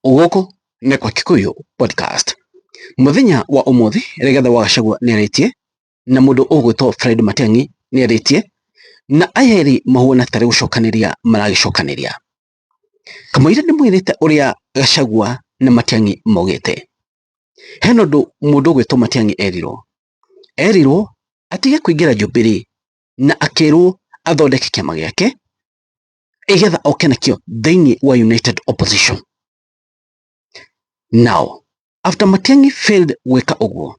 Gũkũ nĩ kwa Kikuyu Podcast. Mũthenya wa ũmũthĩ Rigathĩ wa Gachagua nĩarĩtie na mũndũ ũgwĩtwo Fred Matiang'i nĩarĩtie na aya erĩ mahuana tarĩ gũcokanĩria maragĩcokanĩria. Kamũira ndĩmwĩrĩte ũrĩa Gachagua na Matiang'i maugĩte. Hena ũndũ mũndũ ũgwĩtwo Matiang'i erirwo. Erirwo atige kũingĩra Jubilee na akĩrwo athondeke kĩama gĩake igetha oke nakĩo thĩinĩ wa United Opposition. Now, after Matiang'i failed gwĩka ũguo,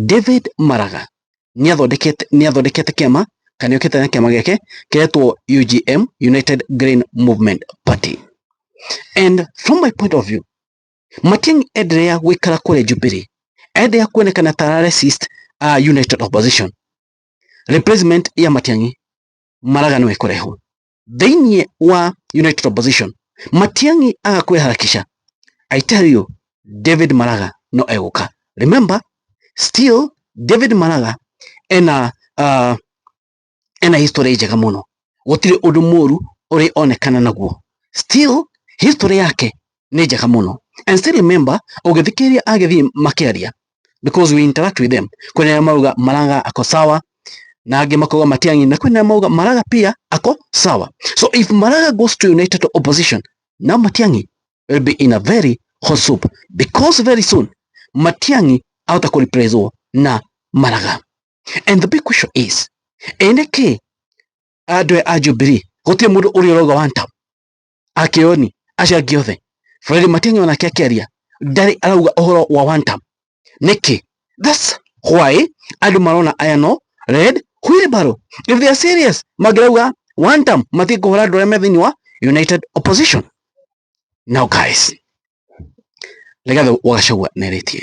David Maraga nĩathondekete kĩama kana nĩokĩte na kĩama gĩake kĩretwo UGM, United Green Movement Party. And from my point of view, Matiang'i endelea gũikara kũrĩa Jubilee, endelea kuonekana ta resist United Opposition. Replacement ya Matiang'i Maraga nĩwe ĩkũrehwo thĩinĩ wa United Opposition. Matiang'i aga kwĩharakisha, I tell you, David Maraga no egũka. Remember, still David Maraga ena ena history njega mũno, gũtirĩ ũndũ mũru ũrĩ onekana naguo. Still history yake nĩ njega mũno. And still remember, ũgĩthikĩrĩria agĩthiĩ makĩaria, because we interact with them, kwĩna arĩa mauga Maraga ako sawa na angĩ makauga Matiang'i, na kwĩna arĩa mauga Maraga pia ako sawa. So if Maraga goes to United Opposition, now Matiang'i will be in a very hot soup, because very soon Matiang'i ahota kũreplacewo na Maraga. And the big question is, ĩ nĩkĩ andũ a Jubilee gũtirĩ mũndũ ũrĩa ũrauga one term? Akĩoni acio angĩ othe, Fred Matiang'i onake akĩaria ndarĩ arauga ũhoro wa one term. Nĩkĩ? That's why andũ marona aya no red wheelbarrow. If they are serious, mangĩrauga one term, matige kũhũra andũ arĩa me thĩinĩ wa United Opposition. Now guys, Rigathĩ wa Gachagua nĩarĩtie,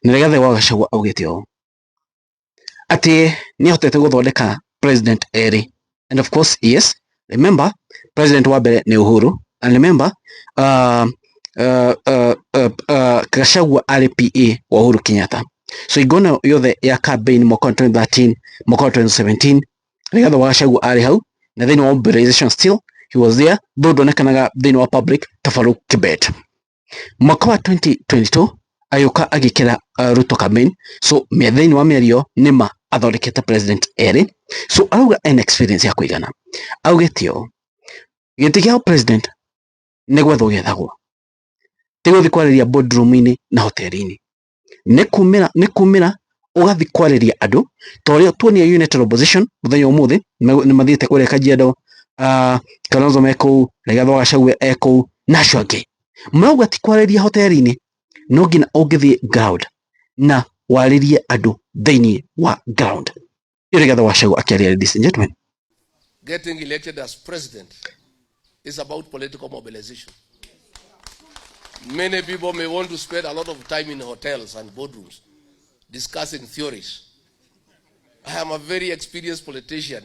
na Rigathĩ wa Gachagua augĩte ũũ atĩ nĩahotete gũthondeka president erĩ. And of course, yes, remember, president wa mbere nĩ Uhuru, and remember Gachagua arĩ PA wa Uhuru Kenyatta. So igona yothe ya campaign mwaka wa 2013, mwaka wa 2017, Rigathĩ wa Gachagua arĩ hau na thĩinĩ wa mobilization still he was there, though ndonekanaga thĩinĩ wa public ta Farouk Kibet. Mwaka wa 2022 agĩũka agĩkĩra Ruto campaign. So thĩinĩ wa mĩario nĩma athondekete president erĩ. So arauga ena experience ya kũigana. Augĩte ũũ, gĩtĩ gĩa president nĩ gwethwo gĩethagwo, ti gũthiĩ kwarĩria boardroom-inĩ na hoteli-inĩ, nĩ kumĩra ũgathiĩ kwarĩria andũ ta ũrĩa tuonia United Opposition mũthenya ũmũthĩ nĩ mathiĩte kũrĩa Kajiado. Kalonzo me kũu, Rigathĩ wa Gachagua e kũu na acio angĩ. Marauga ti kwarĩria hoteli-inĩ, no nginya ũngĩthiĩ ground na warĩrie andũ thĩinĩ wa ground. Rigathĩ wa Gachagua akĩaria, ladies and gentlemen. Getting elected as president is about political mobilization. Many people may want to spend a lot of time in hotels and boardrooms discussing theories. I am a very experienced politician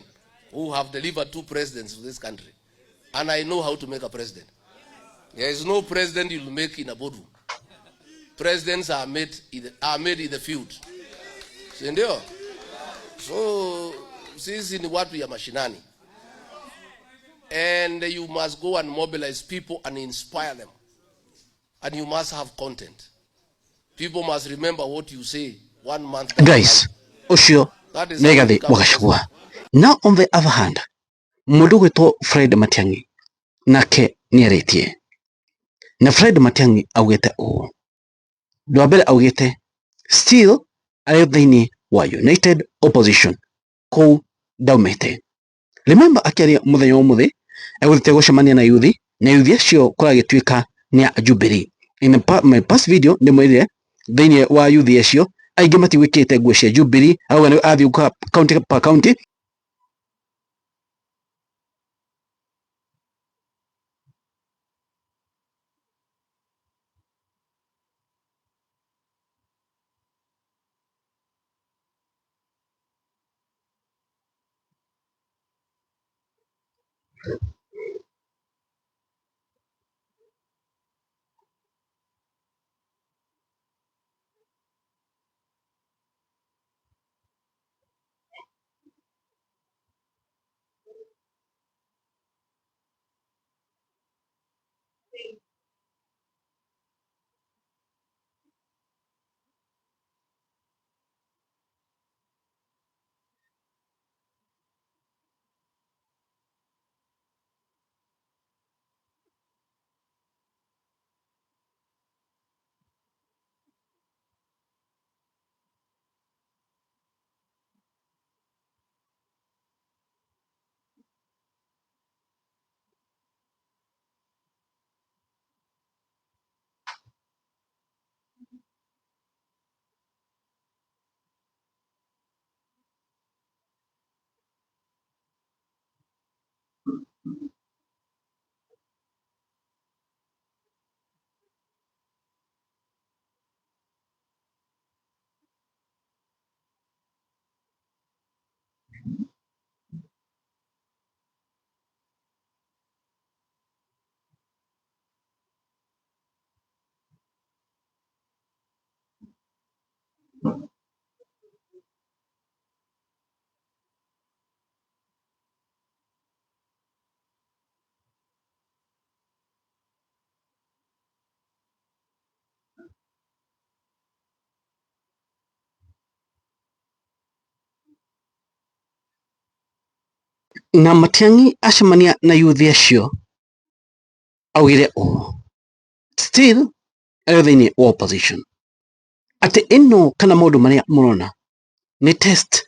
who have delivered 2 presidents to this country, and I know how to make a president. There is no president you'll make in a boardroom. Presidents are made in the field. Si ndio? So sisi ni watu ya mashinani. And you must go and mobilize people and inspire them. And you must have content. People must remember what you say 1 month down the Guys, line. ũcio That is nĩ how you Rigathĩ become wa a Gachagua. president. Now on the other hand, mũndũ ũgwĩtwo Fred Matiang'i nake nĩarĩtie. Na Fred Matiang'i augĩte ũũ. Ũndũ wa mbere augĩte still arĩ thĩinĩ wa United Opposition kũu ndaumĩte. Remember akĩaria mũthenya wa ũmũthĩ egũthiĩte gũcemania na yuthi, na yuthi acio kũragĩtuĩka nĩ a Jubilee. In my past video ndĩmwĩrire thĩinĩ wa yuthi acio aingĩ matigwĩkĩrĩte nguo cia Jubilee, auga nĩ athiĩ county per county. Na Matiang'i acemania na yuthi acio augire ũũ, still arĩ thĩinĩ wa opposition, atĩ ĩno kana maũndũ marĩa mũrona nĩ test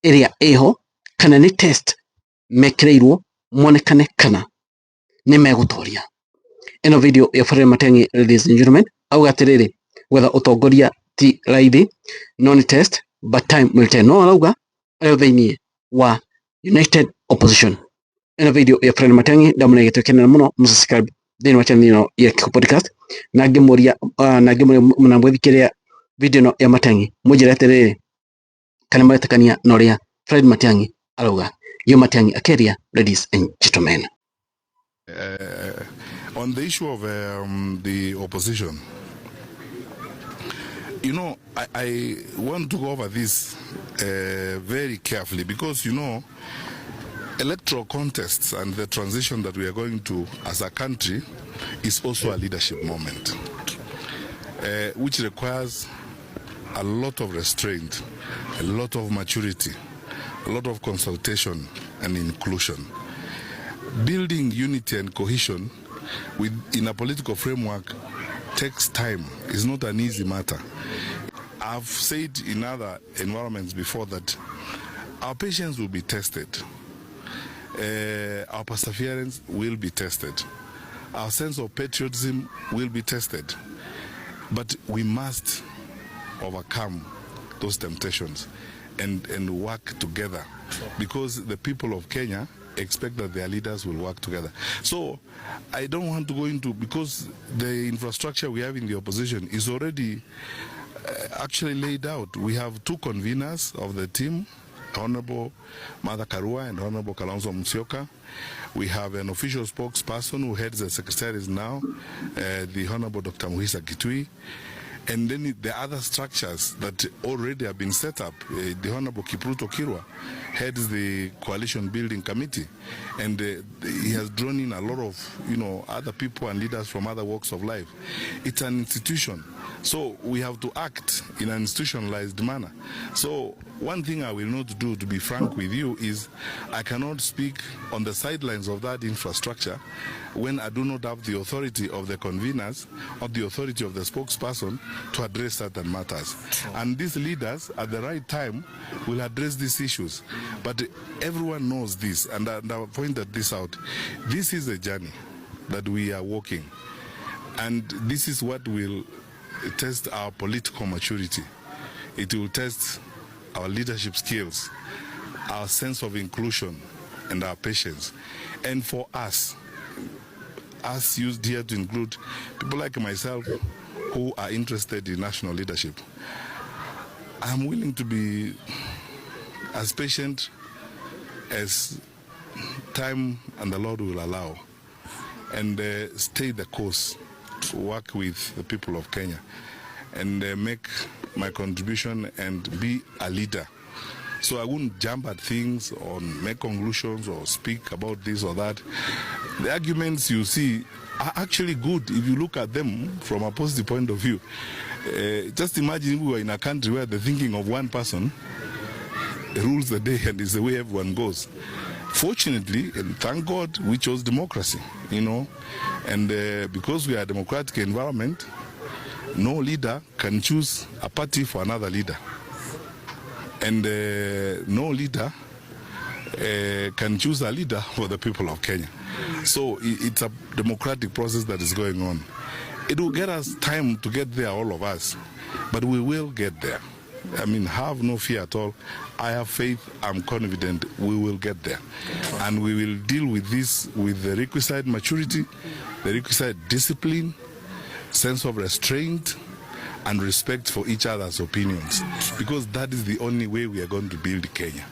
ĩrĩa ĩho kana nĩ test mekĩrĩirwo monekane kana nĩ megũtoria. Ĩno video ya Fred Matiang'i, ladies and gentlemen, auga atĩrĩrĩ, gwetha ũtongoria ti raithi no nĩ test, but time will tell. No arauga arĩ thĩinĩ wa United Opposition. Ĩno video ya Fred Matiang'i ndamũne gĩtũ kĩnene mũno, mũsubscribe thĩinĩ wa channel ĩno ya Kiko Podcast, na ngĩmũria na ngĩmũria na mwĩthikĩrĩria video ĩno ya Matiang'i mũnjĩre atĩrĩrĩ, kana mũretĩkania na ũrĩa Fred Matiang'i arauga. Yo Matiang'i akeria, ladies and gentlemen. On the issue of the opposition, I want to go over this very carefully because, electoral contests and the transition that we are going to as a country is also a leadership moment, which requires a lot of restraint, a lot of maturity, a lot of consultation and inclusion. Building unity and cohesion in a political framework takes time. It's not an easy matter. I've said in other environments before that our patience will be tested. Our perseverance will be tested. Our sense of patriotism will be tested. But we must overcome those temptations and work together, because the people of Kenya expect that their leaders will work together. So I don't want to go into, because the infrastructure we have in the opposition is already actually laid out. We have two conveners of the team, Honorable Martha Karua and Honorable Kalonzo Musyoka. We have an official spokesperson who heads the secretaries now, the Honorable Dr. Mukhisa Kituyi. And then the other structures that already have been set up, the Honorable Kipruto Kirwa heads the coalition building committee, and he has drawn in a lot of other people and leaders from other walks of life. It's an institution, so we have to act in an institutionalized manner. So one thing I will not do, to be frank with you, is I cannot speak on the sidelines of that infrastructure when I do not have the authority of the conveners or the authority of the spokesperson to address certain matters. And these leaders at the right time will address these issues. But everyone knows this, and I pointed this out. This is a journey that we are walking, and this is what will test our political maturity. It will test our leadership skills, our sense of inclusion, and our patience. And for us used here to include people like myself who are interested in national leadership, I'm willing to be as patient as time and the Lord will allow, and stay the course, to work with the people of Kenya, and make my contribution and be a leader. So I wouldn't jump at things or make conclusions or speak about this or that. The arguments you see are actually good if you look at them from a positive point of view. Just imagine if we were in a country where the thinking of one person rules the day and is the way everyone goes. Fortunately, and thank God, we chose democracy, and because we are a democratic environment, no leader can choose a party for another leader. And no leader can choose a leader for the people of Kenya. So it's a democratic process that is going on. It will get us time to get there, all of us, but we will get there. I mean, have no fear at all. I have faith, I'm confident we will get there. And we will deal with this with the requisite maturity, the requisite discipline, sense of restraint, and respect for each other's opinions, because that is the only way we are going to build Kenya.